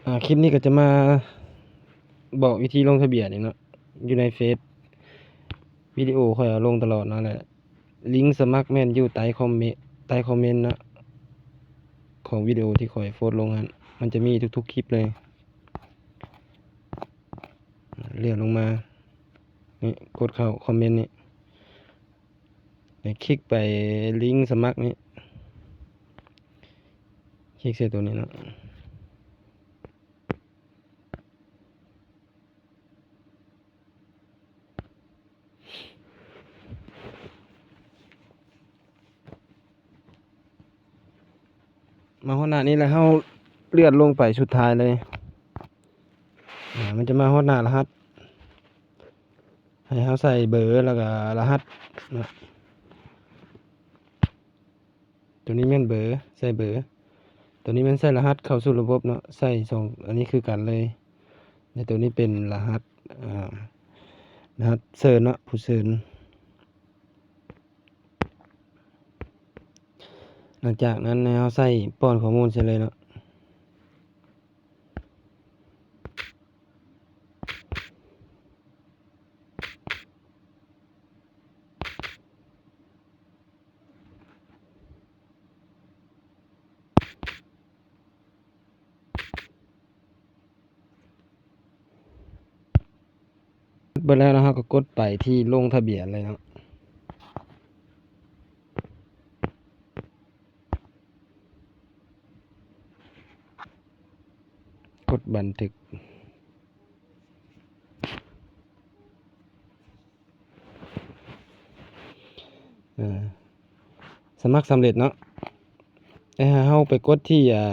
ອ່າ ຄລິບນີ້ກໍຈະມາບອກວິທີລົງທະບຽນນີ້ເນາະ ຢູ່ໃນເຟສ ວິດີໂອຂ້ອຍເອົາລົງຕະຫຼອດນັ້ນແຫຼະ. ລິງສະໝັກແມ່ນຢູ່ໃຕ້ຄອມເມ ໃຕ້ຄອມເມັນເນາະ ຂອງວິດີໂອທີ່ຂ້ອຍໂພສລົງຫັ້ນ ມັນຈະມີທຸກໆຄລິບເລີຍ. ເລື່ອນລົງມານີ້ ກົດເຂົ້າຄອມເມັນນີ້ ແລ້ວຄລິກໄປລິງສະໝັກນີ້ ຄລິກໃສ່ໂຕນີ້ເນາະ. ມາຮອດໜ້ານີ້ແລ້ວ ເຮົາເລື່ອນລົງໄປສຸດທ້າຍເລີຍ ອາ ມັນຈະມາຮອດໜ້າລະຫັດ ໃຫ້ເຮົາໃສ່ເບີ ແລ້ວກໍລະຫັດເນາະ. ໂຕນີ້ແມ່ນເບີ ໃສ່ເບີ ໂຕນີ້ແມ່ນໃສ່ລະຫັດເຂົ້າສູ່ລະບົບເນາະ ໃສ່ສອງອັນນີ້ຄືກັນເລີຍ. ແລະໂຕນີ້ເປັນລະຫັດ ອາ ລະຫັດເຊີນເນາະ ຜູ້ເຊີນ. ຫຼັງຈາກນັ້ນໃຫ້ເຮົາໃສ່ປ້ອນຂໍ້ມູນໃສ່ເລີຍເນາະ. ເບິດແລ້ວເນາະ ເຮົາກໍກົດໄປທີ່ລົງທະບຽນເລີຍເນາະ. ກົດບັນທຶກ ເອີ ສະໝັກສຳເລັດເນາະ. ແຕ່ຖ້າເຮົາໄປກົດທີ່ ອາ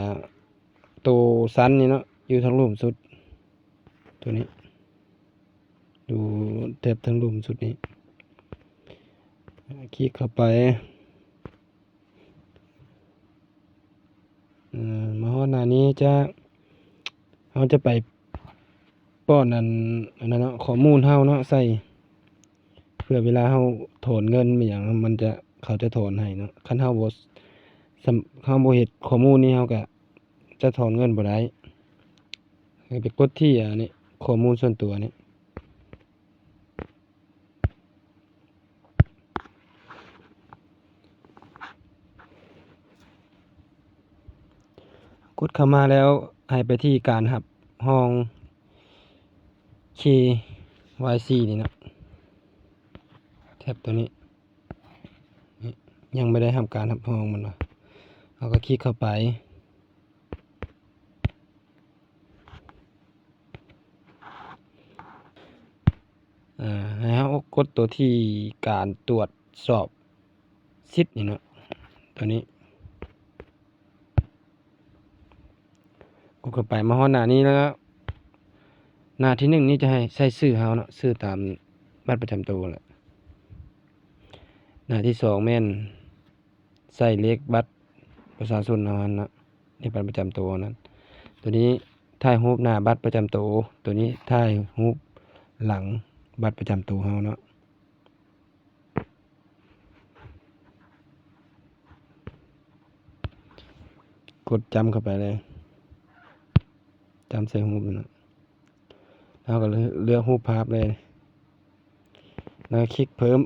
ໂຕຊັ້ນນີ້ເນາະ ຢູ່ທາງລຸ່ມສຸດ ໂຕນີ້ ຢູ່ແທັບທາງລຸ່ມສຸດນີ້ ຄລິກເຂົ້າໄປ. ເອີ ມາຮອດໜ້ານີ້ຈະ ເຮົາຈະໄປປ້ອນອັນ ອັນນັ້ນເນາະ ຂໍ້ມູນເຮົາເນາະ ໃສ່ ເພື່ອເວລາເຮົາຖອນເງິນອີ່ຫຍັງ ມັນຈະ ເຂົາຈະຖອນໃຫ້ເນາະ. ຄັນເຮົາບໍ່ ເຮົາບໍ່ເຮັດຂໍ້ມູນນີ້ ເຮົາກະຈະຖອນເງິນບໍ່ໄດ້. ໃຫ້ໄປກົດທີ່ອັນນີ້ ຂໍ້ມູນສ່ວນຕົວນີ້. ກົດເຂົ້າມາແລ້ວ ໃຫ້ໄປທີ່ການຮັບຮອງ ເຄວາຍຊີ ນີ້ເນາະ ແທັບໂຕນີ້ ຍັງບໍ່ໄດ້ຮັບການຮັບຮອງ ແມ່ນບໍ່? ເຮົາກໍຄລິກເຂົ້າໄປ. ເອີ ໃຫ້ເຮົາກົດໂຕທີ່ການຕວດສອບສິດນີ້ເນາະ ໂຕນີ້ ກົດເຂົ້າໄປ. ມາຮອດໜ້ານີ້ແລ້ວ ໜ້າທີໜຶ່ງນີ້ຈະໃຫ້ໃສ່ຊື່ເຮົາເນາະ ຊື່ຕາມບັດປະຈຳໂຕແຫຼະ. ໜ້າທີສອງແມ່ນ ໃສ່ເລກບັດປະຊາຊົນເຮົາຫັ້ນນະ ເລກບັດປະຈຳໂຕເຮົານັ້ນ. ໂຕນີ້ຖ່າຍຮູບໜ້າບັດປະຈຳໂຕ, ໂຕນີ້ຖ່າຍຮູບຫຼັງບັດປະຈຳໂຕເຮົາເນາະ. ກົດຈ້ຳເຂົ້າໄປເລີຍ, ຈ້ຳໃສ່ຮູບນັ້ນນະ. ເຮົາກໍເລືອກຮູບພາບເລີຍ ແລ້ວຄລິກເພີ່ມ.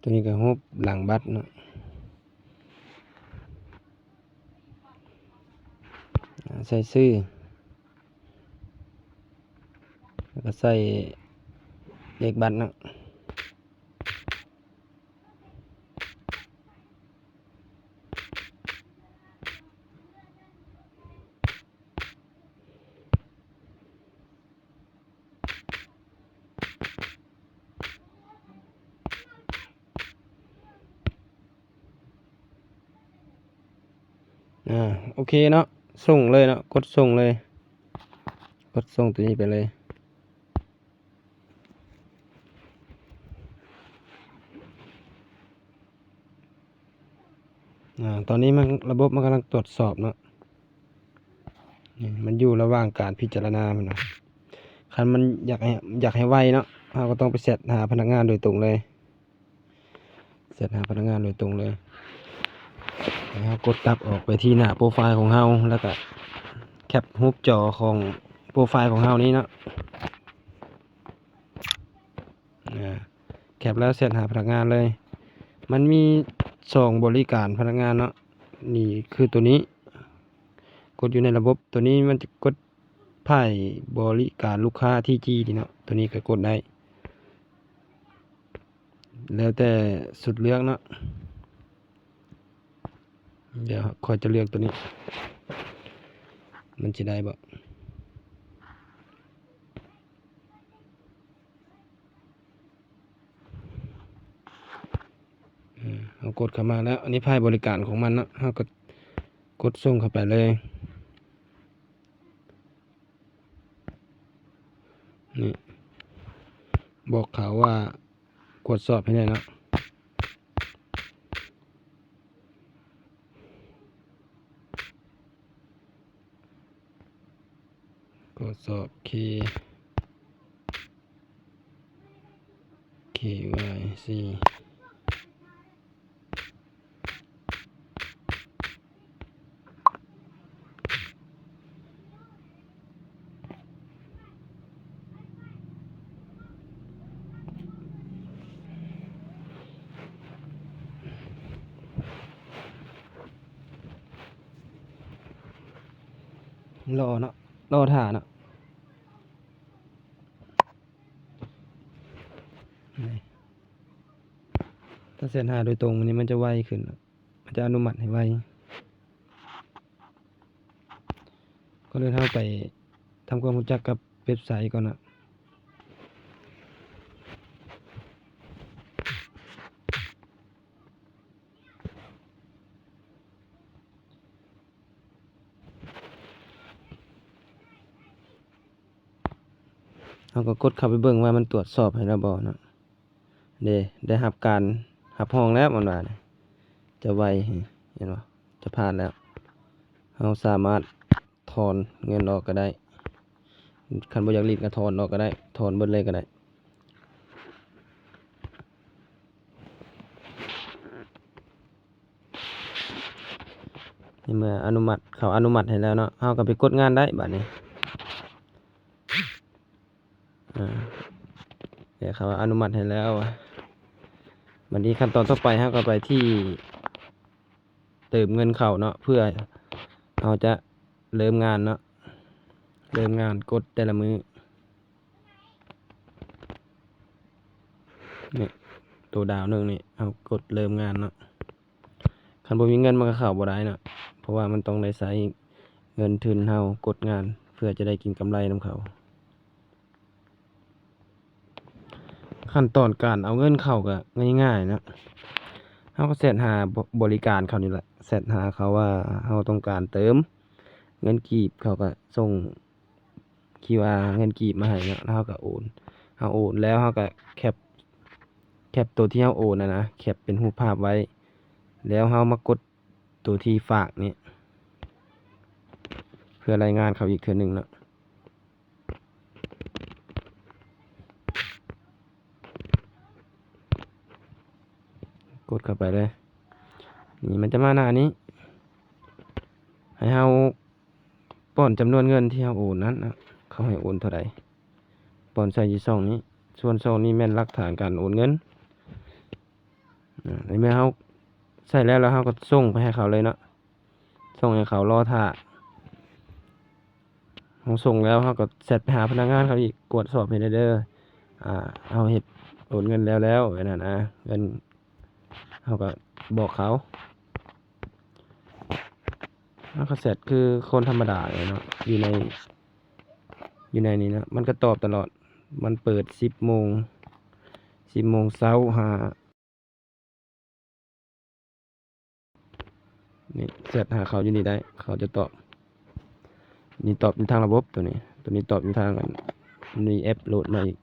ໂຕນີ້ກໍຮູບຫຼັງບັດເນາະ, ໃສ່ຊື່ ແລ້ວກໍໃສ່ເລກບັດເນາະ. ອາ ໂອເຄເນາະ, ສົ່ງເລີຍເນາະ, ກົດສົ່ງເລີຍ, ກົດສົ່ງໂຕນີ້ໄປເລີຍ. ອາ ຕອນນີ້ມັນ ລະບົບມັນກຳລັງຕວດສອບເນາະ. ນີ້ ມັນຢູ່ລະຫວ່າງການພິຈາລະນາ ເພິ່ນວ່າ. ຄັນມັນຢາກໃຫ້ ຢາກໃຫ້ໄວເນາະ ເຮົາກໍຕ້ອງໄປແຊັດຫາພະນັກງານໂດຍຕົງເລີຍ. ແຊັດຫາພະນັກງານໂດຍຕົງເລີຍ. ໃຫ້ເຮົາກົດຕັບອອກໄປທີ່ໜ້າໂປຣໄຟລ໌ຂອງເຮົາ ແລ້ວກະແຄັບຮູບຈໍຂອງໂປຣໄຟລ໌ຂອງເຮົານີ້ເນາະ. ອາ ແຄັບແລ້ວແຊັດຫາພະນັກງານເລີຍ. ມັນມີສອງບໍລິການພະນັກງານເນາະ. ນີ້ຄືໂຕນີ້ ກົດຢູ່ໃນລະບົບ. ໂຕນີ້ມັນຈະກົດ ຝ່າຍບໍລິການລູກຄ້າ ທີຈີ ນີ້ເນາະ. ໂຕນີ້ກໍກົດໄດ້ ແລ້ວແຕ່ສຸດເລືອກເນາະ. ດຽວຂ້ອຍຈະເລືອກໂຕນີ້ ມັນຊິໄດ້ບໍ່? ເຮົາກົດເຂົ້າມາແລ້ວ. ອັນນີ້ຝ່າຍບໍລິການຂອງມັນເນາະ. ເຮົາກໍກົດສົ່ງເຂົ້າໄປເລີຍ. ນີ້ ບອກເຂົາວ່າກວດສອບໃຫ້ແດ່ເນາະ. ກວດສອບ K K Y C. ລໍເນາະ ລໍຖ້າເນາະ. ນີ້ ຖ້າແຊັດຫາໂດຍຕົງນີ້ ມັນຈະໄວຂຶ້ນ ມັນຈະອະນຸມັດໃຫ້ໄວ. ກ່ອນອື່ນເຮົາໄປທຳຄວາມຮູ້ຈັກກັບເວັບໄຊກ່ອນເນາະ. ເຮົາກໍກົດເຂົ້າໄປເບິ່ງວ່າມັນກວດສອບໃຫ້ແລ້ວບໍ່ເນາະ. ເດ້ ໄດ້ຮັບການຮັບຮອງແລ້ວ ມັນວ່າ ຈະໄວ ເຫັນບໍ່ ຈະຜ່ານແລ້ວ. ເຮົາສາມາດຖອນເງິນອອກກໍໄດ້ ຄັນບໍ່ຢາກລີດກໍຖອນອອກກໍໄດ້ ຖອນເບິດເລີຍກໍໄດ້. ໃນເມື່ອອະນຸມັດ ເຂົາອະນຸມັດໃຫ້ແລ້ວເນາະ ເຮົາກໍໄປກົດງານໄດ້ບາດນີ້. ອາ ດຽວເຂົາອະນຸມັດໃຫ້ແລ້ວ. ບາດນີ້ຂັ້ນຕອນຕໍ່ໄປ ເຮົາກໍໄປທີ່ເຕີມເງິນເຂົ້າເນາະ ເພື່ອເຮົາຈະເລີ່ມງານເນາະ ເລີ່ມງານ ກົດແຕ່ລະມື້. ນີ້ ໂຕດາວໜຶ່ງນີ້ ເຮົາກົດເລີ່ມງານເນາະ. ຄັນບໍ່ມີເງິນມັນກໍເຂົ້າບໍ່ໄດ້ເນາະ ເພາະວ່າມັນຕ້ອງໄດ້ໃຊ້ເງິນທຶນເຮົາກົດງານ ເພື່ອຈະໄດ້ກິນກຳໄລນຳເຂົາ. ຂັ້ນຕອນການເອົາເງິນເຂົ້າກໍງ່າຍໆເນາະ. ເຮົາກໍແຊັດຫາ ບໍ ບໍລິການເຂົານີ້ແຫຼະ ແຊັດຫາເຂົາວ່າເຮົາຕ້ອງການເຕີມເງິນກີບ ເຂົາກໍສົ່ງ ຄິວອາ ເງິນກີບມາໃຫ້ເນາະ ແລ້ວເຮົາກໍໂອນ. ເຮົາໂອນແລ້ວເຮົາກໍແຄັບ ແຄັບໂຕທີ່ເຮົາໂອນຫັ້ນນະ ແຄັບເປັນຮູບພາບໄວ້ ແລ້ວເຮົາມາກົດໂຕທີ່ຝາກນີ້ ເພື່ອລາຍງານເຂົາອີກເທື່ອໜຶ່ງເນາະ. ກົດເຂົ້າໄປເລີຍ ນີ້ມັນຈະມາໜ້ານີ້ ໃຫ້ເຮົາ ປ້ອນຈຳນວນເງິນທີ່ເຮົາໂອນນັ້ນນະ ເຂົາໃຫ້ໂອນເທົ່າໃດ ປ້ອນໃສ່ຢູ່ຊ່ອງນີ້. ສ່ວນຊ່ອງນີ້ແມ່ນຫຼັກຖານການໂອນເງິນ. ອາ ໃນເມື່ອເຮົາໃສ່ແລ້ວ ແລ້ວເຮົາກໍສົ່ງໄປໃຫ້ເຂົາເລີຍເນາະ ສົ່ງໃຫ້ເຂົາລໍຖ້າ. ເຮົາສົ່ງແລ້ວ ເຮົາກໍແຊັດໄປຫາພະນັກງານເຂົາອີກ ກວດສອບໃຫ້ແດ່ເດີ ອາ ເຮົາເຮັດໂອນເງິນແລ້ວແລ້ວ ອັນນັ້ນນະ ເງິນ ເຮົາກໍບອກເຂົາ. ເຮົາກໍແຊັດຄືຄົນທຳມະດາເລີຍເນາະ ຢູ່ໃນ ຢູ່ໃນນີ້ເນາະ ມັນກໍຕອບຕະຫຼອດ. ມັນເປີດສິບໂມງ ສິບໂມງເຊົ້າຫາ ນີ້ ແຊັດຫາເຂົາຢູ່ນີ້ໄດ້ ເຂົາຈະຕອບ. ນີ້ຕອບຢູ່ທາງລະບົບ ໂຕນີ້ ໂຕນີ້ຕອບຢູ່ທາງອັນ ມີແອັບໂຫຼດມາອີກ.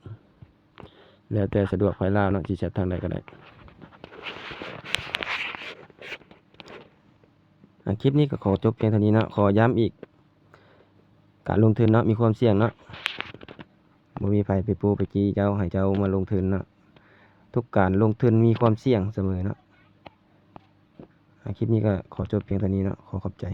ແລ້ວແຕ່ສະດວກໃຜລາວເນາະ ຊິແຊັດທາງໃດກໍໄດ້. ອາ ຄລິບນີ້ກໍຂໍຈົບພຽງເທົ່ານີ້ເນາະ. ຂໍຢ້ຳອີກ ການລົງທຶນເນາະ ມີຄວາມສ່ຽງເນາະ ບໍ່ມີໃຜໄປປູໄປຈີ່ເຈົ້າ ໃຫ້ເຈົ້າມາລົງທຶນເນາະ. ທຸກການລົງທຶນມີຄວາມສ່ຽງສະເໝີເນາະ. ອາ ຄລິບນີ້ກໍຂໍຈົບພຽງເທົ່ານີ້ເນາະ. ຂໍຂອບໃຈ.